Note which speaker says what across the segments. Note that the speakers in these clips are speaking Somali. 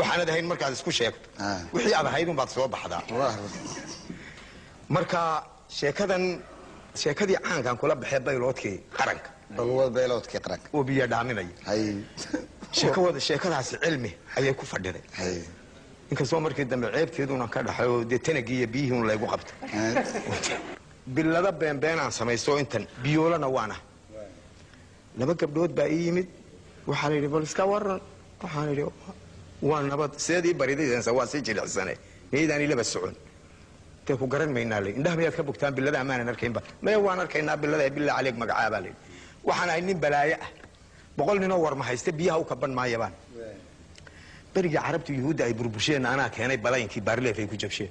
Speaker 1: Waxaanad ahayn markaad isku sheegto, wixii aad ahayd unbaad soo baxdaa. Marka sheekadan, sheekadii caankan kula baxee bayloodkii qaranka.
Speaker 2: Bayloodkii qaranka.
Speaker 1: Oo biyo dhaaminaya. Sheekawada sheekadaasi cilmi ayay ku fadhiday, inkastoo markii dambe ceebteeduna ka dhaxay oo dee tanagii iyo biyihii un laygu qabtay. Bilada beenbeenaan samaysto intan biyoolana waana. Laba gabdhood baa ii yimid. Waxaa la yidhi, "Bal iska waran." Waxaan idhi, "Waa nabad. Sideed ii baridaysansa? Waa sii jilicsane, miyaydaan ilaba socon?" Dee ku garan maynaa le. "Indhaha miyaad ka bugtaan? Biladaha maanan arkaynba." "Maya, waan arkaynaa bilada. Bilaa caleeg, magacaabaa?" La yidhi. "Waxaan ahay nin balaayo ah, 100 ninoo warma haysta biyaha u kaban maayabaan. Berigii Carabtu Yuhuudda ay burbursheen anaa keenay balaynkii Baarleef ay ku jabsheen.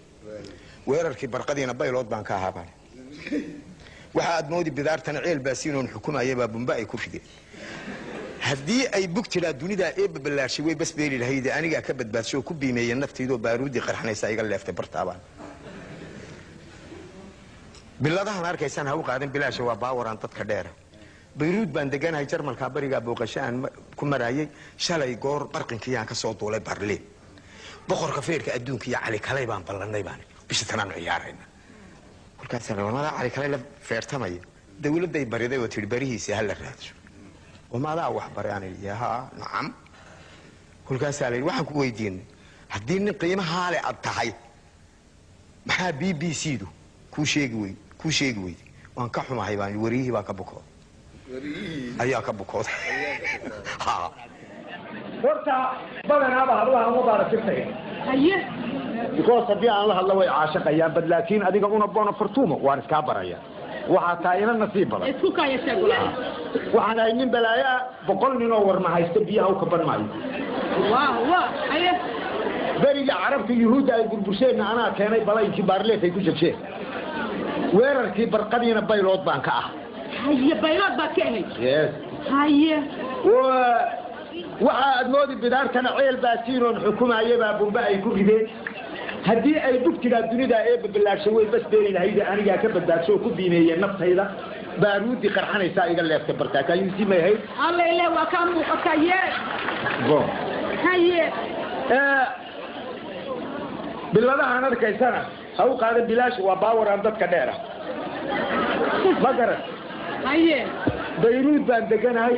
Speaker 1: Weerarkii barqadiina baylood baan ka ahaa baan. Waxa aad moodi bidaartana ceel baasiinoon xukumayay baa bumba ay ku rideen. Haddii ay bug tidhaa dunidaa eebba ballaashay way bas beeli lahayde. Anigaa ka badbaadshay oo ku biimeeya naftaydoo baaruuddii qarxanaysa iga leeftay bartaabaan. Biladahan arkaysaan ha u qaadan bilaasha, waa baawaraan dadka dheera. Bayruud baan deganahay, Jarmalkaa barigaa booqasho aan ku maraayay. Shalay goor barqinkiiyaan ka soo duulay Barliin. Boqorka feerka adduunka iyo Cali Kalay baan ballannay baan, bisha tanaanu ciyaarayna." Kolkaasaan lamada Cali Kalay la feertamaya dawladday bariday oo tidhi barihiisa ha la raadsho. "Wamaadaa wax baray?" Aan idhi, "Haa, nacam." Kolkaasaa la yidhi, "Waxaan ku weydiinay, haddii nin qiimahaale ad tahay, maxaa BBC du kuu sheegi wey kuu sheegi weyday?" "Waan ka xumahay," baan, "wariyihii baa ka bukooday, ayaa ka bukooday." Ha.
Speaker 3: Horta badanaaba hablaha uma baarasirtaya. Because haddii aan la hadlo way caashaqayaan bad, laakiin adiga una bona fortumo waan iskaa baraya. Waxaa tahay ina nasiib badan.
Speaker 4: Isku kaaya sheeg walaal.
Speaker 3: Waxaan ahay nin balaayo ah, 100 ninoo warma haysta biyaha u kaban maayo.
Speaker 4: Wah wah, haye.
Speaker 3: Beriga Carabta Yuhuudda ay burbursheenna anaa keenay balaynkii Baarleef ay ku jabsheen. Weerarkii barqadiina baylood baan ka ah.
Speaker 4: Haye, baylood baad ka ahayd?
Speaker 3: Yes.
Speaker 4: Haye.
Speaker 3: Waxa aad moodi bidaartana ceel baasiinoon xukumaaya baa bumbe ay ku rideen. Haddii ay bugtigaa dunida ee babalaarshay way bas beeli lahayde. Anigaa ka badbaadso oo ku biimeeye naftayda, baaruudii qarxanaysaa iga leeftay bartaa. Can you see my head?
Speaker 4: Alla ile, waa kaa muuqataa, yes.
Speaker 3: Bon.
Speaker 4: Haye.
Speaker 3: Biladahan arkaysana ha u qaadan bilaash, waa baawaraan dadka dheera, ma garan?
Speaker 4: Haye.
Speaker 3: Bayruud baan deganahay,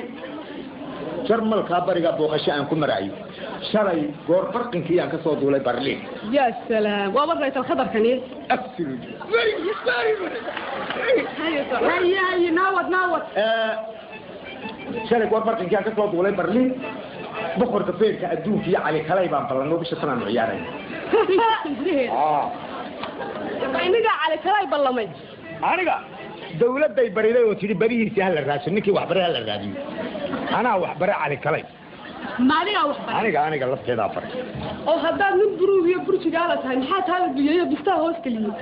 Speaker 3: Jarmalkaa barigaa booqasho aan ku maraayo. Shalay goor barqinkii aan ka soo duulay Barliin.
Speaker 4: Ya salaam, waaba raytal khatarkani.
Speaker 3: Absolutely, very very very.
Speaker 4: Haye haye haye, naawad naawad.
Speaker 3: Shalay goor barqinkii aan ka soo duulay Barliin. Boqorka feerka adduunka iyo Cali Kalay baan ballanno, bisha tanaanu ciyaarayna.
Speaker 4: Gudaheeda inigaa Cali Kalay ballamay?
Speaker 3: Aniga dawladday bariday oo tidhi barihiisii hala raadso, ninkii waxbare hala raadiyo. Anaa waxbare Cali Kalay.
Speaker 4: Maadigaa wax baray?
Speaker 3: Aniga lafteedaa baray.
Speaker 4: Oo haddaad nin buruug iyo burjigaala tahay, maxaa taa la biyeeyo bistaha hoos geliyey?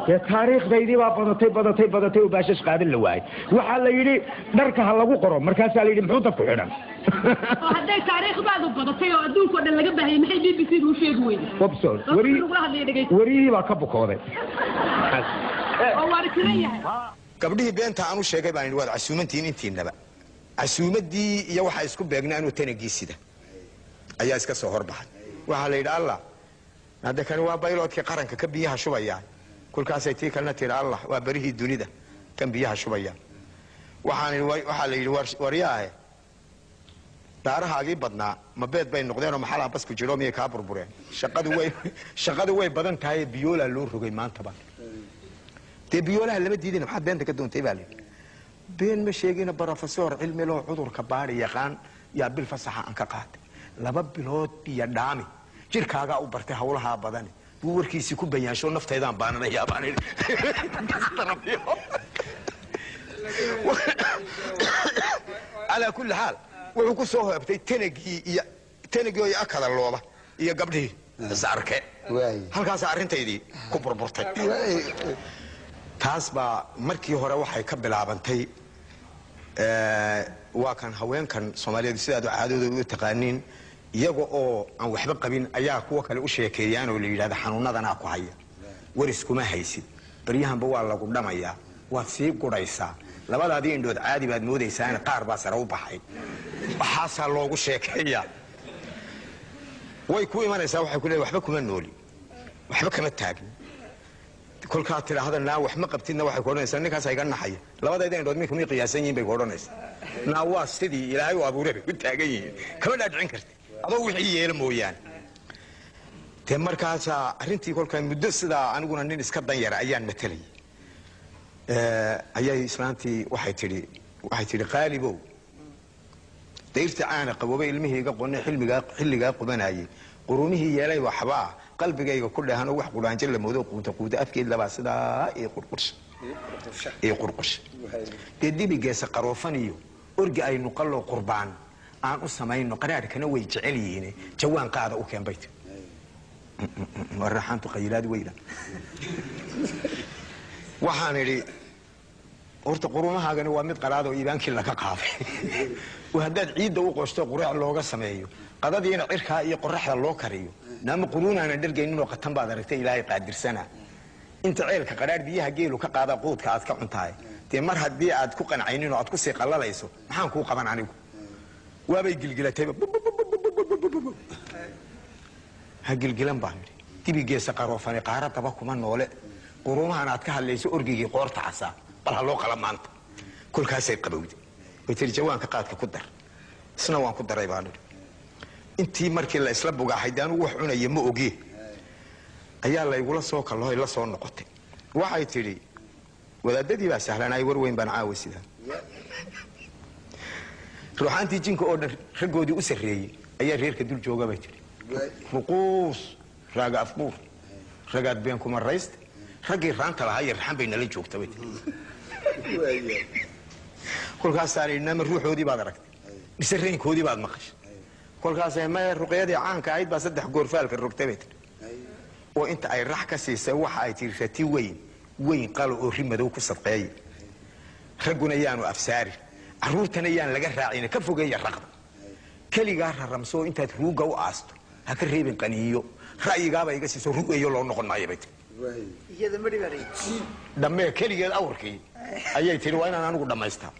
Speaker 3: Dee taariikhdaydii baa badatay, badatay, badatay oo baashash qaadan la waayay. Waxaa la yidhi dharka ha lagu qoro. Markaasaa la yidhi, "Muxuu dabku xidhan?"
Speaker 4: Oo hadday taariikhdaadu badatay oo adduunka oo dhan laga baahiyey, maxay BBC da u sheegi weyday?
Speaker 3: Wabson.
Speaker 4: Dadka lagula hadlaya dhegeysta.
Speaker 3: Wariyihii baa ka bukooday.
Speaker 4: Oo waana tiran yahay.
Speaker 1: Gabdhihii beenta aan u sheegay baan idhi, "Waad casuumantihiin intiinaba." Casuumaddii iyo waxaa isku beegnay anuu tanagii sida ayaa iska soo horbaxay. Waxaa la yidhi, "Allah, hadde kani waa bayloodkii qaranka ka biyaha shubaya." Kolkaasay tii kalena tidhi, "Allah, waa barihii dunida kan biyaha shubaya." Waxaan idhi, waxaa la yidhi, "Waryaahe, daarahaagii badnaa ma beed bay noqdeenoo maxalaa basku jiro? Miyay kaa burbureen? Shaqadu way badan tahay, biyoolaa loo rogay maantaba." "Dee biyoolaha lama diidin, maxaad beenta ka doontay?" baa layidhi. "Been ma sheegina, brofesor cilmi loo cudurka baari yaqaan yaa bil fasaxa aan ka qaatay, 2 bilood biyo dhaami jirkaagaa u bartay hawlahaa badani buu warkiisii ku bayaansho. Naftaydaan baananayaa," baan idhi. Calaa kulli xaal, wuxuu ku soo hoobtay tanagii iyo tanagii oo akada looba iyo gabdhihii is arke. Halkaasa arrintaydii ku burburtay. Taas baa markii hore waxay ka bilaabantay, waa kan haweenkan Soomaaliyeed sidaad caadadooda u taqaaniin, iyaga oo aan waxba qabin ayaa kuwa kale u sheekeeyaan oo la yidhahda, "Xanuunadanaa ku haya, waris kuma haysid, baryahanba waa lagu dhamayaa, waad sii gudhaysaa, labadaadii indhood caadi baad moodaysaana qaar baa sare u baxay." Waxaasaa loogu sheekeeyaa. Way ku imanaysaa, waxay ku leedahay waxba kuma nooli, waxba kama taagni. Kolkaa tidhaahda naa wax ma qabtidna, waxay ku odhanaysaa ninkaas iga naxaya, labadayda indhood minka may qiyaasan yihiin bay ku odhanaysaa. Naa waa sidii Ilaahay u abuuray bay ku taagan yihiin, kama dhaadhicin karti adoo wixii yeela mooyaane. Dee markaasaa arrintii kolkaa muddo sidaa aniguna nin iska dan yara ayaan matalayay. Ayay islaantii waxay tidhi qaalibow, dayrta caana qaboobay ilmihii iga qonay xilmigaa xilligaa qubanayay, qurumihii yeelay, waxbaa qalbigayga ku dheehanoo wax qudhaanjo la moodo, quuta quuta afkeed labaa sidaa ii qurqursha ii qurqursha. Dee dibigeesa qaroofan iyo orgi aynu qalloo qurbaan aan u samayno, qaraarkana way jecel yihiin, jawaan qaada u keen bay tiri. Waa raxaantu qayilaad weyna. Waxaan idhi horta qurumahaagani waa mid qaraadoo iibaankii laga qaaday, oo haddaad ciidda u qoshto qureec looga sameeyo, qadadiina cirkaa iyo qoraxda loo kariyo, naama quruunaanan dhergayninoo qatan baad aragtay. Ilaahay qaadirsanaa inta ceelka qadhaadh biyaha geelu ka qaada quudka aad ka cuntahay. Dee mar haddii aad ku qancaynin oo aad kusii qallalayso, maxaan kuu qaban anigu? Waabay gilgilatayba. Ha gilgilan baan idhi, dibigeesa qaroofani qaaradaba kuma noole, qurumahan aad ka hadlayso orgigii qoorta casaa bal ha loo qala maanta. Kolkaasay qabowday, way tiri jawaanka qaadka ku dar. Isna waan ku daray baan idhi. Intii markii la isla bugaaxay, dee anugu wax cunaya ma oge, ayaa laygula soo kallahoy la soo noqotay. Waxay tidhi wadaadadii baa sahlanaay, war weyn baan caawa sidaa. Ruuxaantii jinka oo dhan raggoodii u sarreeyey ayaa reerka dul jooga bay tidhi. Ruquus raaga afbuur ragaad been kuma raysta, raggii raanta lahaa iyo raxan bay nala joogta bay tidhi. Kolkaasaan idhi nama ruuxoodii baad aragtay mise reynkoodii baad maqashay? Kolkaasay maya, ruqyadii caanka ahayd baa saddex goorfaalka rogtay bay tidhi, oo inta ay rax ka siisay waxa ay tihi rati weyn weyn qalo oo ri madow ku sadqeeya, ragguna yaanu afsaarin, carruurtana yaan laga raacin, ka fogeeya raqda, keligaa raramsoo intaad ruugga u aasto ha ka reebin qaniiyo. Ra'yigaaba iga siiso rugeeyo loo noqon maayo bay tihi. Dhammee keligeed awrkii ayay tihi waa inaan anigu dhammaystaa.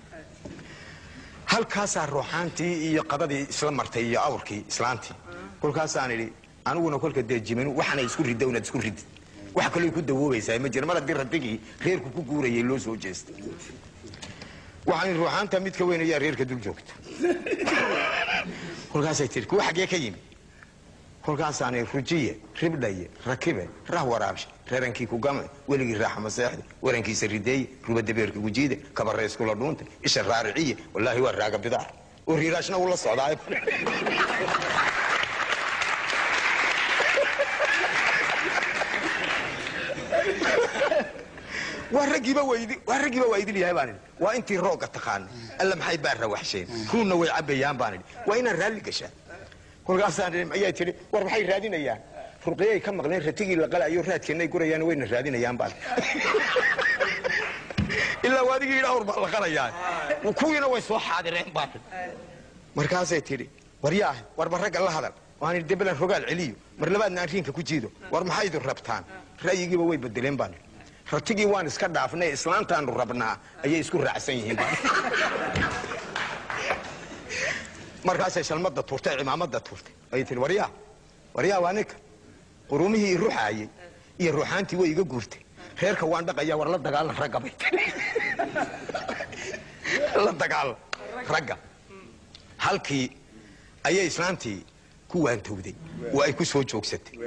Speaker 1: Halkaasaa ruuxaantii iyo qadadii isla martay iyo awrkii islaantii. Kolkaasaan idhi aniguna kolka dee jimanu waxaana isku ridda inaad isku ridid, wax kaloo ku dawoobaysaa ma jira mar haddii radigii reerku ku guurayay loo soo jeestay. Waxaan idhi ruuxaanta mid ka weyn ayaa reerka dul joogta. Kolkaasay tihi kuwa xaggee ka yimi? Kolkaasaanay rujiye ribdhaye rakibe rah waraabshe reerankii kugame weligii raaxa maseexde warankiisa rideeye rubadabeerka gujiide kabarre iskula dhuunta isha raariciye, wallaahi waa raaga bidaar oo riiraashna uu la socdaa. Waa raggiiba waa raggiiba waa idil yahay baan idhi. Waa intii roogga taqaanay, alla maxay baa rawaxsheen, ruunna way cabbayaan baan idhi, waa inaan raalli gashaa. Kolkaasaan idhi ayay tidhi war maxay raadinayaan? Ruqyay ka maqleen ratigii la qalayo, raadkeennay gurayaan, wayna raadinayaan baan ilaa waadigii yidhi awr baa la qalayaa, kuwiina way soo xaadireen baan. Markaasay tidhi war yaah, warba ragga la hadal. Waan idhi debelan rogaal celiyo, mar labaadna aan riinka ku jiido. War maxay idin rabtaan? Ra'yigiiba way bedeleen baan idhi, ratigii waan iska dhaafnay, islaantaanu rabnaa ayay isku raacsan yihiin baan. Markaasay shalmada tuurtay, cimaamada tuurtay, ayay tihi waryaa waryaa, waa ninka qurumihii i ruxaayey iyo ruuxaantii way iga guurtay, reerka waan dhaqaya, war la dagaalan ragga bay tihi, la dagaalan ragga. Halkii ayay islaantii ku waantowday oo ay ku soo joogsatay.